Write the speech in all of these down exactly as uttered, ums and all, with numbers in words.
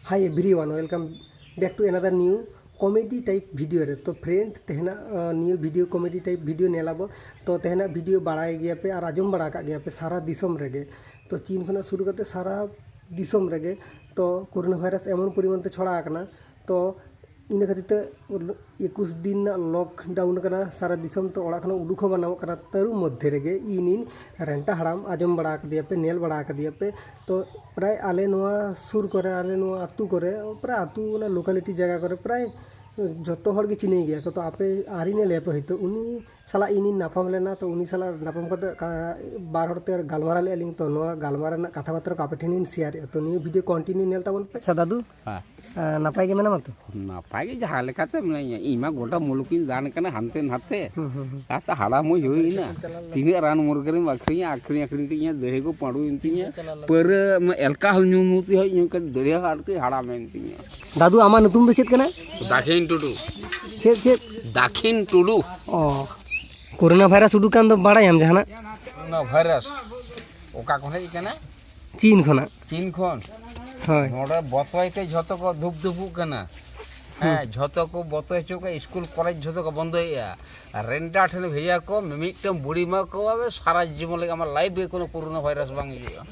Hi everyone, welcome back to another new comedy type video ᱨᱮ᱾ ᱛᱚ friend, ᱛᱮᱦᱮᱧᱟᱜ ᱱᱤᱭᱟᱹ video comedy type video ᱧᱮᱞ ᱟᱵᱚ᱾ ᱛᱚ ᱛᱮᱦᱮᱧᱟᱜ video ᱵᱟᱲᱟᱭ ᱜᱮᱭᱟ ᱯᱮ ᱟᱨ ᱟᱸᱡᱚᱢ ᱵᱟᱲᱟ ᱟᱠᱟᱫ ᱜᱮᱭᱟ ᱯᱮ ᱥᱟᱨᱟ ᱫᱤᱥᱚᱢ ᱨᱮᱜᱮ᱾ ᱛᱚ ᱪᱤᱱ ᱠᱷᱚᱱᱟᱜ ᱥᱩᱨᱩ ᱠᱟᱛᱮ ᱥᱟᱨᱟ ᱫᱤᱥᱚᱢ ᱨᱮᱜᱮ ᱛᱚ ᱠᱳᱨᱳᱱᱟ ᱵᱷᱟᱭᱨᱟᱥ ᱮᱢᱚᱱ ᱯᱚᱨᱤᱢᱟᱱ ᱛᱮ ᱪᱷᱚᱲᱟ ᱟᱠᱟᱱᱟ᱾ ᱛᱚ ᱤᱱᱟᱹ ᱠᱷᱟᱹᱛᱤᱨ ᱛᱮ ᱮᱠᱩᱥ ᱫᱤᱱ ᱨᱮᱱᱟᱜ lockdown ᱠᱟᱱᱟ ᱥᱟᱨᱟ ᱫᱤᱥᱚᱢ᱾ ᱛᱚ ᱚᱲᱟᱜ ᱠᱷᱚᱱᱟᱜ ᱩᱰᱩᱠ ᱦᱚᱸ ᱵᱟᱝ ᱜᱟᱱᱚᱜ ᱠᱟᱱᱟ᱾ ᱛᱟᱹᱨᱩ ᱢᱚᱫᱽᱫᱷᱮ ᱨᱮᱜᱮ ᱤᱧᱤᱧ ᱨᱮᱱᱴᱟ ᱦᱟᱲᱟᱢ, ᱟᱸᱡᱚᱢ ᱵᱟᱲᱟ ᱟᱠᱟᱫᱮᱭᱟ ᱯᱮ, ᱧᱮᱞ ᱵᱟᱲᱟ ᱟᱠᱟᱫᱮᱭᱟ ᱯᱮ᱾ ᱛᱚ ᱯᱨᱟᱭ ᱟᱞᱮ ᱱᱚᱣᱟ ᱥᱩᱨ ᱠᱚᱨᱮ, ᱟᱞᱮ ᱱᱚᱣᱟ ᱟᱹᱛᱩ ᱠᱚᱨᱮ, ᱯᱨᱟᱭ ᱟᱹᱛᱩ, ᱚᱱᱟ locality ᱡᱟᱭᱜᱟ ᱠᱚᱨᱮ ᱯᱨᱟᱭ ᱡᱚᱛᱚ ᱦᱚᱲ ᱜᱮ ᱪᱤᱱᱦᱟᱹᱭ ᱜᱮᱭᱟ ᱠᱚ᱾ ᱛᱚ ᱟᱯᱮ ᱟᱹᱣᱨᱤᱧ ᱞᱟᱹᱭ ᱟᱯᱮ, ᱦᱚᱭᱛᱳ ᱩᱱᱤ ᱥᱟᱞᱟᱜ ᱤᱧᱤᱧ ᱧᱟᱯᱟᱢ ᱞᱮᱱᱟ᱾ ᱛᱚ ᱩᱱᱤ ᱥᱟᱞᱟᱜ ᱧᱟᱯᱟᱢ ᱠᱟᱛᱮ ᱠᱟ-, ᱵᱟᱨ ᱦᱚᱲ ᱛᱮ ᱜᱟᱞᱢᱟᱨᱟᱣ ᱞᱮᱫᱼᱟ ᱞᱤᱧ᱾ ᱛᱚ ᱱᱚᱣᱟ ᱜᱟᱞᱢᱟᱨᱟᱣ ᱨᱮᱱᱟᱜ ᱠᱟᱛᱷᱟ ᱵᱟᱛᱨᱟ ᱠᱚ ᱟᱯᱮ ᱴᱷᱮᱱ ᱤᱧ share ᱮᱫᱼᱟ᱾ ᱛᱚ ᱱᱤᱭᱟᱹ video continue ᱧᱮᱞ ᱛᱟᱵᱚᱱ ᱯᱮ᱾ ᱟᱪᱪᱷᱟ ᱫᱟᱫᱩ, ᱦᱮᱸ᱾ ᱟᱸ, ᱱᱟᱯᱟᱭ ᱜᱮ ᱢᱮᱱᱟᱢᱟ ᱛᱚ? ᱱᱟᱯᱟᱭ ᱜᱮ ᱡᱟᱦᱟᱸ ᱞᱮᱠᱟᱛᱮ ᱢᱮᱱᱟᱧᱟ᱾ ᱤᱧ ᱢᱟ ᱜᱚᱴᱟ ᱢᱩᱞᱩᱠᱤᱧ ᱫᱟᱬᱟᱱ ᱠᱟᱱᱟ ᱦᱟᱱᱛᱮ ᱱᱟᱛᱮ᱾ ᱦᱩᱸ, ᱦᱩᱸ, ᱦᱩᱸ᱾ ᱟᱨ ᱛᱚ ᱦᱟᱲᱟᱢ ᱦᱚᱸᱧ ᱦᱩᱭ ᱮᱱᱟ᱾ ᱛᱤᱱᱟᱹᱜ ᱨᱟᱱ ᱢᱩᱨᱜᱟᱹᱱ ᱮᱢ ᱟᱹᱠᱷᱨᱤᱧᱟ, ᱟᱹᱠᱷᱨᱤᱧ ᱟᱹᱠᱷᱨᱤᱧ ᱛᱮ ᱤᱧᱟᱹᱜ ᱫᱟᱹᱲᱦᱤ ᱠᱚ ᱯᱟᱹᱰᱩᱭᱮᱱ ᱛᱤᱧᱟ᱾ ᱯᱟᱹᱣᱨᱟᱹ ᱢᱟ ᱮᱞᱠᱟᱦᱚᱞ ᱧᱩ ᱧᱩ ᱛᱮ ᱦᱚᱸ ᱤᱧ ᱚᱱᱠᱟ ᱫᱟᱹᱲᱦᱤ ᱟᱨᱠᱤ ᱦᱟᱲᱟᱢᱮᱱ ᱛᱤᱧᱟ᱾ ᱫᱟᱫᱩ, ᱟᱢᱟᱜ ᱧᱩᱛᱩᱢ ᱫᱚ ᱪᱮᱫ ᱠᱟᱱᱟ? ᱫᱟᱠᱷᱤᱱ ᱴᱩᱰᱩ᱾ ᱪᱮᱫ, ᱪᱮᱫ? ᱫᱟᱠᱷᱤᱱ ᱴᱩᱰᱩ᱾ ᱚ, ᱠᱳᱨᱳᱱᱟ ᱵᱷᱟᱭᱨᱟᱥ ᱩᱰᱩᱠ ᱠᱟᱱ ᱫᱚ ᱵᱟᱲᱟᱭᱟᱢ ᱡᱟᱦᱟᱱᱟᱜ? ᱚᱱᱟ ᱵᱷᱟᱭᱨᱟᱥ ᱚᱠᱟ ᱠᱷᱚᱱ ᱦᱮᱡ ᱟᱠᱟᱱᱟ? ᱪᱤᱱ ᱠᱷᱚᱱᱟᱜ᱾ ᱪᱤᱱ ᱠᱷᱚᱱ? ᱦᱳᱭ᱾ ᱱᱚᱰᱮ ᱵᱚᱛᱚᱭ ᱛᱮ ᱡᱷᱚᱛᱚ ᱠᱚ ᱫᱷᱩᱯ ᱫᱷᱩᱯᱩᱜ ᱠᱟᱱᱟ᱾ ᱦᱮᱸ, ᱦᱩᱸ᱾ ᱡᱷᱚᱛᱚ ᱠᱚ ᱵᱚᱛᱚᱭ ᱦᱚᱪᱚ ᱠᱚᱣᱟ, ᱥᱠᱩᱞ ᱠᱚᱞᱮᱡᱽ ᱡᱷᱚᱛᱚ ᱠᱚ ᱵᱚᱱᱫᱚᱭᱮᱫᱼᱟ᱾ ᱟᱨ ᱨᱮᱱᱴᱟ ᱴᱷᱮᱱ ᱵᱷᱮᱡᱟ ᱠᱚ, ᱢᱤᱢᱤᱫᱴᱟᱝ ᱵᱩᱲᱤ ᱮᱢᱟ ᱠᱚᱣᱟ, ᱥᱟᱨᱟ ᱡᱤᱵᱚᱱ ᱞᱟᱹᱜᱤᱫ ᱟᱢᱟᱜ life ᱨᱮ ᱠᱳᱱᱳ ᱠᱳᱨᱳᱱᱟ ᱵᱷᱟᱭᱨᱟᱥ ᱵᱟᱝ ᱦᱤᱡᱩᱜᱼᱟ᱾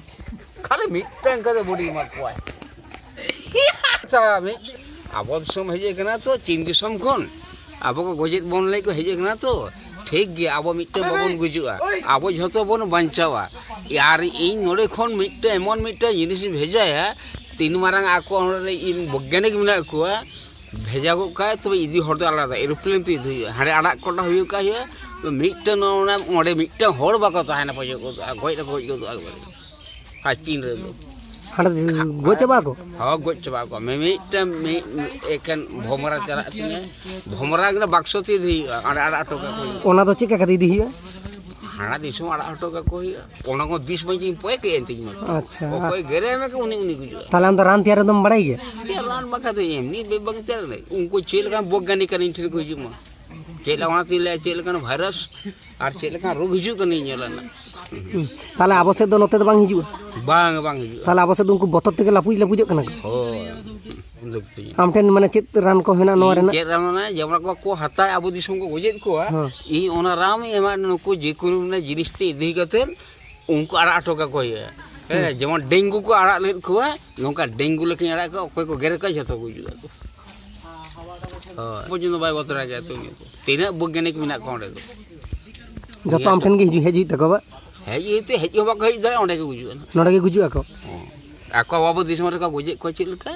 ᱠᱷᱟᱹᱞᱤ ᱢᱤᱫᱴᱟᱝ ᱠᱟᱛᱮ ᱵᱩᱲᱤ ᱮᱢᱟ ᱠᱚᱣᱟᱭ᱾ ᱟᱪᱪᱷᱟ, ᱢᱤᱫ ᱟᱵᱚ ᱫᱤᱥᱚᱢ ᱦᱮᱡ ᱟᱠᱟᱱᱟ ᱛᱚ, ᱪᱤᱱ ᱫᱤᱥᱚᱢ ᱠᱷᱚᱱ ᱟᱵᱚ ᱠᱚ ᱜᱚᱡᱮᱫ ᱵᱚᱱ ᱞᱟᱹᱜᱤᱫ ᱠᱚ ᱦᱮᱡ ᱟᱠᱟᱱᱟ ᱛᱚ᱾ ᱴᱷᱤᱠ ᱜᱮᱭᱟ, ᱟᱵᱚ ᱢᱤᱫᱴᱟᱝ ᱵᱟᱵᱚᱱ ᱜᱩᱡᱩᱜᱼᱟ, ᱟᱵᱚ ᱡᱷᱚᱛᱚ ᱵᱚᱱ ᱵᱟᱧᱪᱟᱣᱟ᱾ ᱟᱨ ᱤᱧ ᱱᱚᱰᱮ ᱠᱷᱚᱱ ᱢᱤᱫᱴᱟᱝ ᱮᱢᱚᱱ ᱢᱤᱫᱴᱟᱝ ᱡᱤᱱᱤᱥ ᱤᱧ ᱵᱷᱮᱡᱟᱭᱟ, ᱛᱤᱱ ᱢᱟᱨᱟᱝ ᱟᱠᱚ ᱚᱸᱰᱮ ᱤᱧ ᱵᱳᱭᱜᱟᱱᱤᱠ ᱢᱮᱱᱟᱜ ᱠᱚᱣᱟ, ᱵᱷᱮᱡᱟ ᱜᱚᱫ ᱠᱟᱭ, ᱛᱚᱵᱮ ᱤᱫᱤ ᱦᱚᱲ ᱫᱚ ᱟᱞᱟᱫᱟ, aeroplane ᱛᱮ ᱤᱫᱤ ᱦᱩᱭᱩᱜᱼᱟ, ᱦᱟᱸᱰᱮ ᱟᱲᱟᱜ ᱠᱚᱰᱟ ᱦᱩᱭᱩᱜ ᱠᱟᱜ ᱦᱩᱭᱩᱜᱼᱟ᱾ ᱛᱚ ᱢᱤᱫᱴᱟᱝ ᱱᱚᱰᱮ, ᱚᱸᱰᱮ ᱢᱤᱫᱴᱟᱝ ᱦᱚᱲ ᱵᱟᱠᱚ ᱛᱟᱦᱮᱱᱟ, ᱯᱟᱪᱮᱫ ᱠᱚ ᱜᱚᱡ ᱫᱚᱠᱚ ᱜᱚᱡ ᱜᱚᱫᱚᱜᱼᱟ ᱮᱠᱵᱟᱨᱮ᱾ ᱟᱨ ᱪᱤᱱ ᱨᱮᱫᱚ ᱦᱟᱸᱰᱮ ᱜᱚᱡ ᱪᱟᱵᱟᱜ ᱟᱠᱚ? ᱦᱚᱸ, ᱜᱚᱡ ᱪᱟᱵᱟᱜ ᱟᱠᱚ᱾ ᱢᱤᱢᱤᱫᱴᱟᱝ ᱢᱤᱫ, ᱢᱤᱫ ᱮᱠᱮᱱ ᱵᱷᱚᱢᱨᱟ ᱪᱟᱞᱟᱜ ᱛᱤᱧᱟᱹ, ᱵᱷᱚᱢᱨᱟ ᱜᱮ ᱵᱟᱠᱥᱚ ᱛᱮ ᱤᱫᱤ ᱦᱩᱭᱩᱜᱼᱟ, ᱚᱸᱰᱮ ᱟᱲᱟᱜ ᱦᱚᱴᱚ ᱠᱟᱜ ᱠᱚ ᱦᱩᱭᱩᱜᱼᱟ᱾ ᱚᱱᱟ ᱫᱚ ᱪᱮᱫ ᱞᱮᱠᱟ ᱠᱟᱛᱮ ᱤᱫᱤ ᱦᱩᱭᱩᱜᱼᱟ? ᱦᱟᱱᱟ ᱫᱤᱥᱚᱢ ᱟᱲᱟᱜ ᱦᱚᱴᱚ ᱠᱟᱜ ᱠᱚ ᱦᱩᱭᱩᱜᱼᱟ᱾ ᱚᱱᱟ ᱠᱚ ᱵᱤᱥ ᱵᱟᱡᱮᱧ ᱯᱚᱭ ᱠᱮᱫ ᱮᱱ ᱛᱤᱧ ᱢᱟ᱾ ᱟᱪᱪᱷᱟ᱾ ᱚᱠᱚᱭ ᱜᱮᱨᱮ ᱮᱢᱮ ᱠᱚ, ᱩᱱᱤ, ᱩᱱᱤ ᱜᱩᱡᱩᱜᱼᱟ᱾ ᱛᱟᱦᱞᱮ ᱟᱢ ᱫᱚ ᱨᱟᱱ ᱛᱮᱭᱟᱨ ᱫᱚᱢ ᱵᱟᱲᱟᱭ ᱜᱮᱭᱟ? ᱤᱧ ᱨᱟᱱ ᱵᱟᱠᱷᱨᱟ ᱫᱚ ᱮᱢᱱᱤ ᱵᱮ-, ᱵᱟᱝ ᱪᱟᱞᱟᱜ ᱠᱟᱱᱟ᱾ ᱩᱱᱠᱩ ᱪᱮᱫ ᱞᱮᱠᱟᱱ ᱵᱳᱭᱜᱟᱱᱤᱠ ᱠᱟᱱᱟ, ᱤᱧ ᱴᱷᱮᱱ ᱠᱚ ᱦᱤᱡᱩᱜ ᱢᱟ᱾ ᱪᱮᱫ ᱞᱮᱠᱟ, ᱚᱱᱟᱛᱤᱧ ᱞᱟᱹᱭᱟ, ᱪᱮᱫ ᱞᱮᱠᱟᱱ ᱵᱷᱟᱭᱨᱟᱥ ᱟᱨ ᱪᱮᱫ ᱞᱮᱠᱟᱱ ᱨᱳᱜᱽ ᱦᱤᱡᱩᱜ ᱠᱟᱱᱟ, ᱤᱧ ᱧᱮᱞᱟ ᱱᱟᱜ᱾ ᱛᱟᱦᱚᱞᱮ ᱟᱵᱚ ᱥᱮᱫ ᱫᱚ ᱱᱚᱛᱮ ᱫᱚ ᱵᱟᱝ ᱦᱤᱡᱩᱜᱼᱟ? ᱵᱟᱝ, ᱵᱟᱝ ᱦᱤᱡᱩᱜᱼᱟ᱾ ᱛᱟᱦᱚᱞᱮ ᱟᱵᱚ ᱥᱮᱫ ᱫᱚ ᱩᱱᱠᱩ ᱵᱚᱛᱚᱨ ᱛᱮᱜᱮ ᱞᱟᱹᱯᱩᱡ ᱞᱟᱹᱯᱩᱡᱚᱜ ᱠᱟᱱᱟ ᱠᱚ? ᱦᱳᱭ᱾ ᱩᱱ ᱫᱚ ᱠᱤᱪᱷᱩ ᱧᱚᱜ᱾ ᱟᱢ ᱴᱷᱮᱱ ᱢᱟᱱᱮ ᱪᱮᱫ ᱨᱟᱱ ᱠᱚ ᱢᱮᱱᱟᱜᱼᱟ ᱱᱚᱣᱟ ᱤᱧ ᱨᱮᱱᱟᱜ? ᱪᱮᱫ ᱨᱟᱱ ᱢᱮᱱᱟᱜᱼᱟ? ᱡᱮᱢᱚᱱ ᱠᱚ, ᱠᱚ ᱦᱟᱛᱟᱣ ᱟᱵᱚ ᱫᱤᱥᱚᱢ ᱠᱚ ᱜᱚᱡᱮᱫ ᱠᱚᱣᱟ, ᱦᱮᱸ᱾ ᱤᱧ ᱚᱱᱟ ᱨᱟᱱ ᱤᱧ ᱮᱢᱟ, ᱱᱩᱠᱩ ᱡᱮᱠᱳᱱᱳ ᱢᱟᱱᱮ ᱡᱤᱱᱤᱥ ᱛᱮ ᱤᱫᱤ ᱠᱟᱛᱮ ᱩᱱᱠᱩ ᱟᱲᱟᱜ ᱦᱚᱴᱚ ᱠᱟᱠᱚ ᱦᱩᱭᱩᱜᱼᱟ᱾ ᱦᱮᱸ, ᱦᱩᱸ᱾ ᱡᱮᱢᱚᱱ ᱰᱮᱝᱜᱩ ᱠᱚ ᱟᱲᱟᱜ ᱞᱮᱫ ᱠᱚᱣᱟ, ᱱᱚᱝᱠᱟ ᱰᱮᱝᱜᱩ ᱞᱮᱠᱟᱧ ᱟᱲᱟᱜ ᱠᱚᱣᱟ, ᱚᱠᱚᱭ ᱠᱚ ᱜᱮᱨ ᱠᱚᱣᱟ ᱡᱷᱚᱛᱚ ᱠᱚ ᱜᱩᱡᱩᱜᱼᱟ ᱠᱚ᱾ ᱦᱳᱭ᱾ ᱯᱚᱨᱡᱚᱱᱛᱚ ᱵᱟᱭ ᱵᱚᱛᱚᱨᱟ ᱜᱮᱭᱟ ᱛᱚ ᱩᱱᱤ ᱫᱚ᱾ ᱛᱤᱱᱟᱹᱜ ᱵᱳᱭᱜᱟᱱᱤᱠ ᱢᱮᱱᱟᱜ ᱠᱚᱣᱟ ᱚᱸᱰᱮ ᱫᱚ᱾ ᱡᱚᱛᱚ ᱟᱢ ᱴᱷᱮᱱ ᱜᱮ ᱦᱤᱡᱩᱜ, ᱦᱮᱡ ᱦᱩᱭᱩᱜ ᱛᱟᱠᱚᱣᱟ ᱵᱟ? ᱦᱮᱡ ᱦᱩᱭᱩᱜ ᱛᱮ ᱦᱮᱡ ᱦᱚᱸ ᱵᱟᱠᱚ ᱦᱮᱡ ᱫᱟᱲᱮᱭᱟᱜᱼᱟ, ᱚᱸᱰᱮ ᱜᱮ ᱜᱩᱡᱩᱜᱼᱟ ᱱᱟᱦᱟᱜ᱾ ᱱᱚᱰᱮ ᱜᱮ ᱜᱩᱡᱩᱜ ᱟᱠᱚ? ᱦᱮᱸ᱾ ᱟᱠᱚ ᱟᱵᱚ ᱫᱤᱥᱚᱢ ᱨᱮᱠᱚ ᱜᱚᱡᱮᱫ ᱠᱚᱣᱟ ᱪᱮᱫ ᱞᱮᱠᱟ?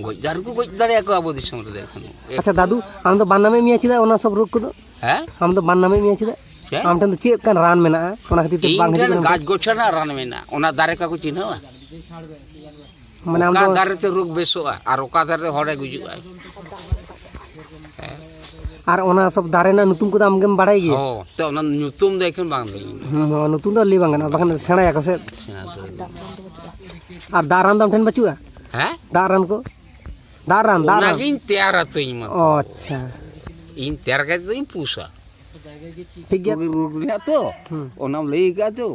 ᱜᱚᱡ ᱫᱟᱨ ᱠᱚ ᱜᱚᱡ ᱫᱟᱲᱮᱭᱟᱠᱚᱣᱟ ᱟᱵᱚ ᱫᱤᱥᱚᱢ ᱨᱮᱫᱚ ᱮᱠᱷᱚᱱ᱾ ᱟᱪᱪᱷᱟ ᱫᱟᱫᱩ, ᱟᱢ ᱫᱚ ᱵᱟᱢ ᱱᱟᱢᱮᱫ ᱢᱮᱭᱟ ᱪᱮᱫᱟᱜ ᱚᱱᱟ ᱥᱚᱵ ᱨᱳᱜᱽ ᱠᱚᱫᱚ? ᱦᱮᱸ? ᱟᱢ ᱫᱚ ᱵᱟᱢ ᱱᱟᱢᱮᱫ ᱢᱮᱭᱟ ᱪᱮᱫᱟᱜ? ᱪᱮᱫ? ᱟᱢ ᱴᱷᱮᱱ ᱫᱚ ᱪᱮᱫ ᱞᱮᱠᱟᱱ ᱨᱟᱱ ᱢᱮᱱᱟᱜᱼᱟ, ᱚᱱᱟ ᱠᱷᱟᱹᱛᱤᱨ ᱛᱮ ᱤᱧ ᱵᱟᱝ ᱦᱤᱡᱩᱜ ᱴᱷᱮᱱ ᱠᱟᱱᱟ? ᱜᱟᱪᱷ ᱜᱚᱪᱷᱟ ᱨᱮᱱᱟᱜ ᱨᱟᱱ ᱢᱮᱱᱟᱜᱼᱟ, ᱚᱱᱟ ᱫᱟᱨᱮ ᱠᱚᱠᱚ ᱪᱤᱱᱦᱟᱹᱣᱟ? ᱢᱟᱱᱮ ᱟᱢ ᱚᱠᱟ ᱫᱚ ᱫᱟᱨᱮ ᱛᱮ ᱨᱳᱜᱽ ᱵᱮᱥᱚᱜᱼᱟ ᱟᱨ ᱚᱠᱟ ᱫᱟᱨᱮ ᱛᱮ ᱦᱚᱲᱮ ᱜᱩᱡᱩᱜᱼᱟ᱾ ᱟᱨ ᱚᱱᱟ ᱥᱚᱵ ᱫᱟᱨᱮ ᱨᱮᱱᱟᱜ ᱧᱩᱛᱩᱢ ᱠᱚᱫᱚ ᱟᱢ ᱜᱮᱢ ᱵᱟᱲᱟᱭ ᱜᱮᱭᱟ? ᱦᱚᱸ, ᱛᱚ ᱚᱱᱟ ᱧᱩᱛᱩᱢ ᱫᱚ ᱮᱠᱷᱚᱱ ᱵᱟᱝ ᱞᱟᱹᱭ ᱦᱩᱭᱩᱜᱼᱟ᱾ ᱦᱩᱸ, ᱦᱚᱸ, ᱧᱩᱛᱩᱢ ᱫᱚ ᱞᱟᱹᱭ ᱵᱟᱝ ᱜᱟᱱᱚᱜᱼᱟ, ᱵᱟᱠᱷᱟᱱ ᱥᱮᱬᱟᱭᱟᱠᱚ ᱥᱮ᱾ ᱥᱮᱬᱟ ᱥᱮᱬᱟ᱾ ᱟᱨ ᱫᱟᱜ ᱨᱟᱱ ᱫᱚ ᱟᱢ ᱴᱷᱮᱱ ᱵᱟᱹᱪᱩᱜᱼᱟ? ᱦᱮᱸ? ᱫᱟᱜ ᱨᱟᱱ ᱠᱚ? ᱫᱟᱜ ᱨᱟᱱ, ᱫᱟᱜ ᱨᱟᱱ᱾ ᱚᱱᱟᱜᱤᱧ ᱛᱮᱭᱟᱨᱟ ᱛᱚ ᱤᱧ ᱢᱟ᱾ ᱚ, ᱟᱪᱪᱷᱟ᱾ ᱤᱧ ᱛᱮᱭᱟᱨ ᱠᱟᱛᱮ ᱫᱚᱧ ᱯᱩᱥᱟ᱾ ᱴᱷᱤᱠ ᱜᱮᱭᱟ᱾ ᱨᱳᱜᱽ ᱨᱮᱱᱟᱜ ᱛᱚ, ᱦᱩᱸ᱾ ᱚᱱᱟᱢ ᱞᱟᱹᱭ ᱟᱠᱟᱫ ᱛᱚ,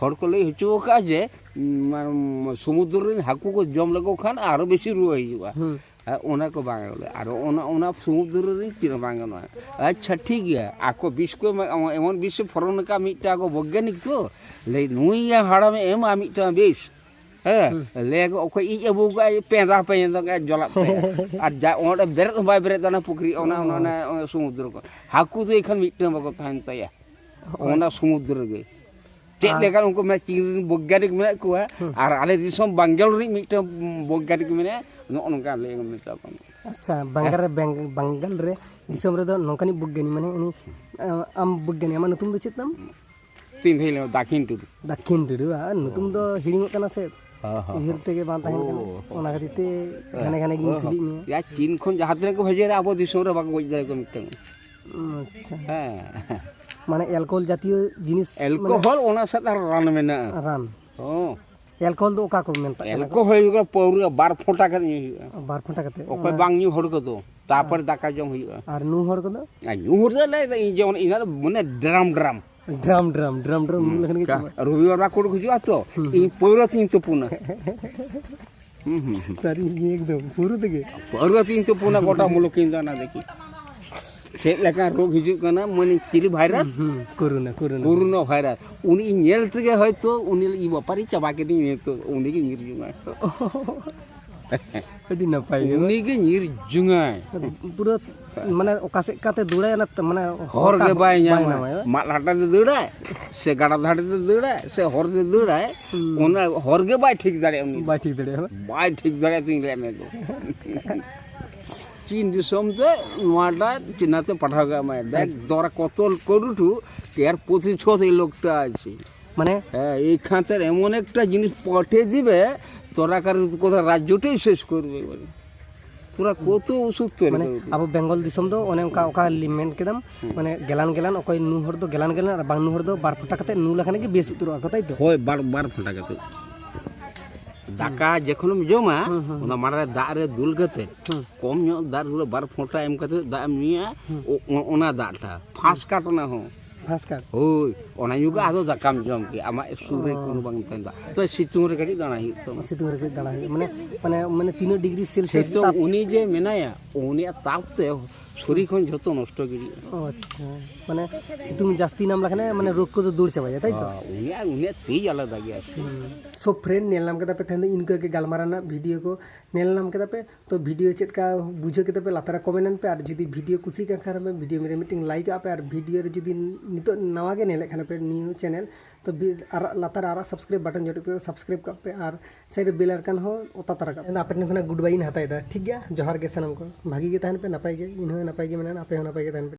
ᱦᱚᱲ ᱠᱚ ᱞᱟᱹᱭ ᱦᱚᱪᱚ ᱟᱠᱟᱫᱼᱟ ᱡᱮ, ᱩᱸ, ᱥᱚᱢᱩᱫᱨᱚ ᱨᱮᱱ ᱦᱟᱹᱠᱩ ᱠᱚ ᱡᱚᱢ ᱞᱮᱠᱚ ᱠᱷᱟᱱ ᱟᱨᱚ ᱵᱮᱥᱤ ᱨᱩᱣᱟᱹ ᱦᱤᱡᱩᱜᱼᱟ᱾ ᱦᱩᱸ᱾ ᱟᱨ ᱚᱱᱟ ᱠᱚ ᱵᱟᱝ ᱜᱟᱱᱚᱜᱼᱟ᱾ ᱟᱨ ᱚᱱᱟ, ᱚᱱᱟ ᱥᱚᱢᱩᱫᱨᱚ ᱨᱮ ᱪᱮᱫ ᱦᱚᱸ ᱵᱟᱝ ᱜᱟᱱᱚᱜᱼᱟ᱾ ᱟᱪᱪᱷᱟ, ᱴᱷᱤᱠ ᱜᱮᱭᱟ, ᱟᱠᱚ ᱵᱤᱥ ᱠᱚ ᱮᱢᱟ-, ᱮᱢᱚᱱ ᱵᱤᱥ ᱮ ᱯᱷᱚᱨᱚᱱ ᱟᱠᱟᱫ ᱢᱤᱫᱴᱟᱝ ᱟᱠᱚ ᱵᱳᱭᱜᱟᱱᱤᱠ ᱛᱚ, ᱞᱟᱹᱭ, ᱱᱩᱭ ᱦᱟᱲᱟᱢᱮ ᱮᱢᱟ ᱢᱤᱫᱴᱟᱝ ᱵᱤᱥ, ᱦᱮᱸ, ᱦᱩᱸ᱾ ᱞᱟᱹᱭ ᱟᱠᱚ ᱚᱠᱚᱭ ᱤᱡ ᱟᱹᱜᱩ ᱠᱟᱜᱼᱟᱭ, ᱯᱮᱸᱫᱟ ᱯᱮᱸᱫᱟ ᱡᱚᱞᱟᱜ ᱛᱟᱭᱟ᱾ ᱟᱨ ᱡᱟ ᱚᱸᱰᱮ ᱵᱮᱨᱮᱫ ᱦᱚᱸ ᱵᱟᱭ ᱵᱮᱨᱮᱫ ᱫᱟ ᱚᱱᱟ ᱯᱩᱠᱷᱨᱤ, ᱚᱱᱟ, ᱚᱱᱟ, ᱚᱱᱟ, ᱚᱱᱟ ᱥᱚᱢᱩᱫᱨᱚ ᱠᱚ᱾ ᱦᱟᱹᱠᱩ ᱫᱚ ᱮᱱᱠᱷᱟᱱ ᱢᱤᱫᱴᱟᱝ ᱵᱟᱠᱚ ᱛᱟᱦᱮᱱ ᱛᱟᱭᱟ᱾ ᱦᱳᱭ᱾ ᱚᱱᱟ ᱥᱚᱢᱩᱫᱨᱚ ᱨᱮᱜᱮ᱾ ᱪᱮᱫ ᱟᱨ ᱞᱮᱠᱟᱱ ᱩᱱᱠᱩ ᱢᱮ-, ᱪᱤᱱ ᱨᱮᱱ ᱵᱳᱭᱜᱟᱱᱤᱠ ᱢᱮᱱᱟᱜ ᱠᱚᱣᱟ, ᱦᱩᱸ᱾ ᱟᱨ ᱟᱞᱮ ᱫᱤᱥᱚᱢ ᱵᱟᱝᱜᱟᱞ ᱨᱤᱱᱤᱡ ᱢᱤᱫᱴᱟᱝ ᱵᱳᱭᱜᱟᱱᱤᱠ ᱢᱮᱱᱟᱭᱟ, ᱱᱚᱜᱼᱚ ᱱᱚᱝᱠᱟ ᱞᱟᱹᱭ ᱢᱮᱛᱟ ᱠᱚᱣᱟ᱾ ᱟᱪᱪᱷᱟ, ᱵᱟᱝᱜᱟᱞ ᱨᱮ, ᱵᱮᱝ-, ᱵᱟᱝᱜᱟᱞ ᱨᱮ ᱫᱤᱥᱚᱢ ᱨᱮᱫᱚ ᱱᱚᱝᱠᱟᱱᱤᱡ ᱵᱳᱭᱜᱟᱱᱤᱠ, ᱢᱟᱱᱮ ᱩᱱᱤ, ᱟᱢ ᱵᱳᱭᱜᱟᱱᱤᱠ, ᱟᱢᱟᱜ ᱧᱩᱛᱩᱢ ᱫᱚ ᱪᱮᱫ ᱛᱟᱢ? ᱛᱤᱱ ᱫᱷᱟᱹᱭ ᱞᱮ ᱫᱟᱠᱷᱤᱱ ᱴᱩᱰᱩ᱾ ᱫᱟᱠᱷᱤᱱ ᱴᱩᱰᱩ, ᱟᱨ ᱧᱩᱛᱩᱢ ᱫᱚ ᱦᱤᱲᱤᱧᱚᱜ ᱠᱟᱱᱟ ᱥᱮ, ᱦᱚᱸ, ᱦᱚᱸ, ᱩᱭᱦᱟᱹᱨ ᱦᱚᱸ᱾ ᱛᱮᱜᱮ ᱵᱟᱝ ᱛᱟᱦᱮᱱ ᱠᱟᱱᱟ᱾ ᱚ, ᱦᱚᱸ᱾ ᱚᱱᱟ ᱠᱷᱟᱹᱛᱤᱨ ᱛᱮ ᱦᱚᱸ, ᱜᱷᱟᱱᱮ ᱜᱷᱟᱱᱮ ᱜᱤᱧ ᱦᱚᱸ, ᱦᱚᱸ᱾ ᱠᱩᱞᱤᱭᱮᱫ ᱢᱮᱭᱟ᱾ ᱭᱟ, ᱪᱤᱱ ᱠᱷᱚᱱ ᱡᱟᱦᱟᱸ ᱛᱤᱱᱟᱹᱜ ᱠᱚ ᱵᱷᱮᱡᱟᱭᱟ, ᱟᱵᱚ ᱫᱤᱥᱚᱢ ᱨᱮ ᱵᱟᱠᱚ ᱜᱚᱡ ᱫᱟᱲᱮ ᱠᱚᱣᱟ ᱢᱤᱫᱴᱟᱝ᱾ ᱟᱪᱪᱷᱟ᱾ ᱦᱮᱸ᱾ ᱢᱟᱱᱮ ᱮᱞᱠᱳᱦᱚᱞ ᱡᱟᱛᱤᱭᱚ ᱡᱤᱱᱤᱥ, ᱢᱟᱱᱮ ᱮᱞᱠᱳᱦᱚᱞ, ᱚᱱᱟ ᱥᱟᱶᱛᱮ ᱟᱨ ᱨᱟᱱ ᱢᱮᱱᱟᱜᱼᱟ᱾ ᱨᱟᱱ᱾ ᱦᱚᱸ᱾ ᱮᱞᱠᱳᱦᱚᱞ ᱫᱚ ᱚᱠᱟ ᱠᱚ ᱢᱮᱛᱟᱜ ᱠᱟᱱᱟ ᱠᱚ? ᱮᱞᱠᱳᱦᱚᱞ ᱦᱩᱭᱩᱜ ᱠᱟᱱᱟ ᱯᱟᱹᱣᱨᱟᱹ ᱵᱟᱨ ᱯᱷᱚᱸᱴᱟ ᱠᱟᱛᱮ ᱧᱩᱭ ᱦᱩᱭᱩᱜᱼᱟ᱾ ᱵᱟᱨ ᱯᱷᱚᱸᱴᱟ ᱠᱟᱛᱮ? ᱚᱠᱚᱭ ᱚᱱᱟ ᱵᱟᱝ ᱧᱩ ᱦᱚᱲ ᱠᱚᱫᱚ, ᱛᱟᱨᱯᱚᱨᱮ ᱟᱨ ᱫᱟᱠᱟ ᱡᱚᱢ ᱦᱩᱭᱩᱜᱼᱟ᱾ ᱟᱨ ᱧᱩ ᱦᱚᱲ ᱠᱚᱫᱚ? ᱟᱨ ᱧᱩ ᱦᱚᱲ ᱫᱚ ᱞᱟᱹᱭ ᱫᱟ ᱤᱧ ᱡᱮᱢᱚᱱ ᱤᱧ ᱫᱚ ᱢᱟᱱᱮ drum drum. Drum drum drum drum ᱧᱩ ᱞᱮᱠᱷᱟᱱ ᱜᱮ ᱪᱟᱵᱟᱜᱼᱟ᱾ ᱨᱚᱵᱤᱵᱟᱨ ᱵᱟᱠᱚ ᱩᱰᱩᱠ ᱦᱤᱡᱩᱜᱼᱟ ᱛᱚ, ᱤᱧ ᱯᱟᱹᱣᱨᱟᱹ ᱛᱤᱧ ᱛᱩᱯᱩᱱᱟ᱾ ᱦᱩᱸ, ᱦᱩᱸ, ᱦᱩᱸ᱾ ᱥᱟᱹᱨᱤ ᱜᱮ ᱮᱠᱫᱚᱢ, ᱯᱟᱹᱣᱨᱟᱹ ᱛᱮᱜᱮ᱾ ᱯᱟᱹᱣᱨᱟᱹ ᱛᱤᱧ ᱛᱩᱯᱩᱱᱟ ᱜᱚᱴᱟ ᱢᱩᱞᱩᱠᱤᱧ ᱫᱟᱬᱟ ᱫᱮᱠᱷᱤ᱾ ᱪᱮᱫ ᱞᱮᱠᱟ ᱨᱳᱜᱽ ᱦᱤᱡᱩᱜ ᱠᱟᱱᱟ, ᱢᱟᱱᱮ ᱪᱤᱞᱤ ᱵᱷᱟᱭᱨᱟᱥ? ᱦᱩᱸ, ᱦᱩᱸ, ᱠᱳᱨᱳᱱᱟ, ᱠᱳᱨᱳᱱᱟ᱾ Corona virus. ᱩᱱᱤ ᱤᱧ ᱧᱮᱞ ᱛᱮᱜᱮ ᱦᱚᱭᱛᱳ ᱩᱱᱤ ᱤᱧ ᱵᱟᱯᱟᱨᱤᱧ ᱪᱟᱵᱟ ᱠᱮᱫᱤᱧ ᱱᱤᱛᱚᱜ, ᱩᱱᱤ ᱜᱮ ᱧᱤᱨ ᱡᱚᱝᱟᱭ᱾ ᱟᱹᱰᱤ ᱱᱟᱯᱟᱭ ᱜᱮ᱾ ᱩᱱᱤ ᱜᱮ ᱧᱤᱨ ᱡᱚᱝᱟᱭ᱾ ᱯᱩᱨᱟᱹ ᱢᱟᱱᱮ ᱚᱠᱟ ᱥᱮᱫ ᱠᱟᱛᱮ ᱫᱟᱹᱲᱟᱭ, ᱚᱱᱟ ᱛᱮ ᱢᱟᱱᱮ ᱦᱚᱨ ᱦᱚᱨ ᱜᱮ ᱵᱟᱭ ᱧᱟᱢᱟ᱾ ᱧᱟᱢᱟᱭ, ᱵᱟᱝ? ᱢᱟᱫ ᱞᱟᱴᱟ ᱛᱮ ᱫᱟᱹᱲᱟᱭ, ᱥᱮ ᱜᱟᱰᱟ ᱫᱷᱟᱨᱮ ᱛᱮ ᱫᱟᱹᱲᱟᱭ, ᱥᱮ ᱦᱚᱨ ᱛᱮ ᱫᱟᱹᱲᱟᱭ, ᱦᱩᱸ᱾ ᱚᱱᱟ ᱦᱚᱨ ᱜᱮ ᱵᱟᱭ ᱴᱷᱤᱠ ᱫᱟᱲᱮᱭᱟᱜᱼᱟ ᱩᱱᱤ ᱫᱚ᱾ ᱵᱟᱭ ᱴᱷᱤᱠ ᱫᱟᱲᱮᱭᱟᱜᱼᱟ, ᱵᱟᱝ? ᱵᱟᱭ ᱴᱷᱤᱠ ᱫᱟᱲᱮᱭᱟᱜᱼᱟ ᱛᱤᱧ ᱞᱟᱹᱭᱟᱫ ᱢᱮ ᱫᱚ᱾ চীন দেশম তে নোয়াটা চিনাতে পাঠাওয়া আমায়। দেখ, হুম। তোরা কত করুঠু, এর প্রতিশোধ এই লোকটা আছে। মানে? হ্যাঁ, এইখানকার এমন একটা জিনিস পাঠিয়ে দিবে, তোরা কার কোথাও রাজ্যটাই শেষ করবে এবারে। তোরা কত ওষুধ তৈরি মানে, করবে? ᱟᱵᱚ ᱵᱮᱝᱜᱚᱞ ᱫᱤᱥᱚᱢ ᱫᱚ ᱚᱱᱮ ᱚᱱᱠᱟ, ᱚᱠᱟ ᱞᱤ-, ᱢᱮᱱ ᱠᱮᱫᱟᱢ, ᱦᱩᱸ᱾ ᱢᱟᱱᱮ, ᱜᱮᱞᱟᱱ ᱜᱮᱞᱟᱱ, ᱚᱠᱚᱭ ᱱᱩ ᱦᱚᱲ ᱫᱚ ᱜᱮᱞᱟᱱ ᱜᱮᱞᱟᱱ, ᱟᱨ ᱵᱟᱝ ᱱᱩ ᱦᱚᱲ ᱫᱚ ᱵᱟᱨ ᱯᱷᱚᱴᱟ ᱠᱟᱛᱮ ᱱᱩ ᱞᱮᱠᱷᱟᱱ ᱜᱮ ᱵᱮᱥ ᱩᱛᱟᱹᱨᱚᱜᱼᱟ ᱠᱚ, ᱛᱟᱭ ᱛᱚ? ᱦᱳᱭ, ᱵᱟᱨ, ᱵᱟᱨ ᱯᱷᱚᱴᱟ ᱠᱟᱛᱮ᱾ ᱫᱟᱠᱟ ᱡᱚᱠᱷᱚᱱᱮᱢ ᱡᱚᱢᱟ, ᱦᱩᱸ, ᱦᱩᱸ, ᱚᱱᱟ ᱦᱩᱸ᱾ ᱢᱟᱲᱟᱝ ᱨᱮ ᱫᱟᱜ ᱨᱮ ᱫᱩᱞ ᱠᱟᱛᱮ, ᱦᱩᱸ᱾ ᱠᱚᱢ ᱧᱚᱜ ᱫᱟᱜ ᱨᱮ ᱵᱟᱨ ᱯᱷᱚᱴᱟ ᱮᱢ ᱠᱟᱛᱮ ᱫᱟᱜ ᱮᱢ ᱧᱩᱭᱟ, ᱦᱩᱸ᱾ ᱚ-, ᱚ-, ᱚᱱᱟ ᱫᱟᱜᱴᱟ, ᱯᱷᱟᱥᱴ ᱠᱟᱴ ᱚᱱᱟ ᱦᱚᱸ᱾ ᱯᱷᱟᱥᱴ ᱠᱟᱴ? ᱦᱳᱭ, ᱚᱱᱟ ᱧᱩ ᱠᱟᱛᱮ ᱟᱫᱚ ᱫᱟᱠᱟᱢ ᱡᱚᱢ ᱠᱮᱜᱼᱟ, ᱟᱢᱟᱜ ᱥᱩᱨ ᱨᱮ ᱚ᱾ ᱠᱳᱱᱳ ᱵᱟᱝ ᱛᱟᱦᱮᱱ ᱫᱟ᱾ ᱛᱚ, ᱥᱤᱛᱩᱝ ᱨᱮ ᱠᱟᱹᱴᱤᱡ ᱫᱟᱬᱟ ᱦᱩᱭᱩᱜ ᱛᱟᱢᱟ᱾ ᱥᱤᱛᱩᱝ ᱨᱮ ᱠᱟᱹᱴᱤᱡ ᱫᱟᱬᱟ ᱦᱩᱭᱩᱜᱼᱟ, ᱢᱟᱱᱮ, ᱢᱟᱱᱮ, ᱢᱟᱱᱮ ᱛᱤᱱᱟᱹᱜ ᱰᱤᱜᱽᱨᱤ ᱥᱮᱞᱥᱤᱭᱟᱥ ᱥᱤᱛᱩᱝ, ᱛᱟᱯ? ᱩᱱᱤ ᱡᱮ ᱢᱮᱱᱟᱭᱟ, ᱩᱱᱤᱭᱟᱜ ᱛᱟᱯ ᱛᱮ ᱥᱚᱨᱤᱨ ᱠᱷᱚᱱ ᱡᱷᱚᱛᱚ ᱱᱚᱥᱴᱚ ᱜᱤᱰᱤᱜᱼᱟ᱾ ᱚ, ᱟᱪᱪᱷᱟ, ᱢᱟᱱᱮ ᱥᱤᱛᱩᱝ ᱡᱟᱹᱥᱛᱤ ᱧᱟᱢ ᱞᱮᱠᱷᱟᱱ, ᱢᱟᱱᱮ, ᱨᱳᱜᱽ ᱠᱚᱫᱚ ᱫᱟᱹᱲ ᱪᱟᱵᱟᱭᱟ, ᱛᱟᱭ ᱛᱚ? ᱦᱳᱭ, ᱩᱱᱤᱭᱟᱜ, ᱩᱱᱤᱭᱟᱜ ᱛᱮᱡᱽ ᱟᱞᱟᱫᱟ ᱜᱮᱭᱟ ᱥᱮ᱾ ᱦᱩᱸ᱾ So friend, ᱧᱮᱞ ᱧᱟᱢ ᱠᱮᱫᱟ ᱯᱮ ᱛᱮᱦᱮᱧ ᱫᱚ ᱤᱱᱠᱟᱹ ᱜᱮ ᱜᱟᱞᱢᱟᱨᱟᱣ ᱨᱮᱱᱟᱜ ᱵᱷᱤᱰᱤᱭᱳ ᱠᱚ᱾ ᱧᱮᱞ ᱧᱟᱢ ᱠᱮᱫᱟ ᱯᱮ, ᱛᱚ ᱵᱷᱤᱰᱤᱭᱳ ᱪᱮᱫ ᱞᱮᱠᱟ ᱵᱩᱡᱷᱟᱹᱣ ᱠᱮᱫᱟ ᱯᱮ ᱞᱟᱛᱟᱨ ᱨᱮ ᱠᱚᱢᱮᱱᱴ ᱯᱮ, ᱟᱨ ᱡᱩᱫᱤ ᱵᱷᱤᱰᱤᱭᱳ ᱠᱩᱥᱤ ᱠᱟᱱ ᱠᱷᱟᱱ ᱯᱮ ᱵᱷᱤᱰᱤᱭᱳ ᱨᱮ ᱢᱤᱫᱴᱮᱱ ᱞᱟᱭᱤᱠ ᱟᱜ ᱯᱮ, ᱟᱨ ᱵᱷᱤᱰᱤᱭᱳ ᱨᱮ ᱡᱩᱫᱤ ᱱᱤᱛᱚᱜ ᱱᱟᱣᱟ ᱜᱮ ᱧᱮᱞᱮᱫ ᱠᱷᱟᱱ ᱯᱮ ᱱᱤᱭᱩ ᱪᱮᱱᱮᱞ, ᱛᱚ ᱵᱤ-, ᱟᱨᱟᱜ, ᱞᱟᱛᱟᱨ ᱨᱮ ᱟᱨᱟᱜ ᱥᱟᱵᱥᱠᱨᱟᱭᱤᱵ ᱵᱟᱴᱚᱱ ᱡᱚᱴᱮᱫ ᱠᱟᱛᱮ ᱥᱟᱵᱥᱠᱨᱟᱭᱤᱵ ᱠᱟᱜ ᱯᱮ, ᱟᱨ ᱥᱟᱭᱤᱰ ᱨᱮ ᱵᱮᱞ ᱟᱭᱠᱚᱱ ᱦᱚᱸ ᱚᱛᱟ ᱛᱟᱨᱟ ᱠᱟᱜ ᱯᱮ᱾ ᱟᱯᱮ ᱴᱷᱮᱱ ᱠᱷᱚᱱᱟᱜ ᱜᱩᱰ ᱵᱟᱭ ᱤᱧ ᱦᱟᱛᱟᱣ ᱮᱫᱟ, ᱴᱷᱤᱠ ᱜᱮᱭᱟ? ᱡᱚᱦᱟᱨ ᱜᱮ ᱥᱟᱱᱟᱢ ᱠᱚ, ᱵᱷᱟᱜᱤ ᱜᱮ ᱛᱟᱦᱮᱱ ᱯᱮ, ᱱᱟᱯᱟᱭ ᱜᱮ, ᱤᱧ ᱦᱚᱸ ᱱᱟᱯᱟᱭ ᱜᱮ ᱢᱮᱱᱟᱧᱟ, ᱟᱯᱮ ᱦᱚᱸ ᱱᱟᱯᱟᱭ ᱜᱮ ᱛᱟᱦᱮᱱ ᱯᱮ᱾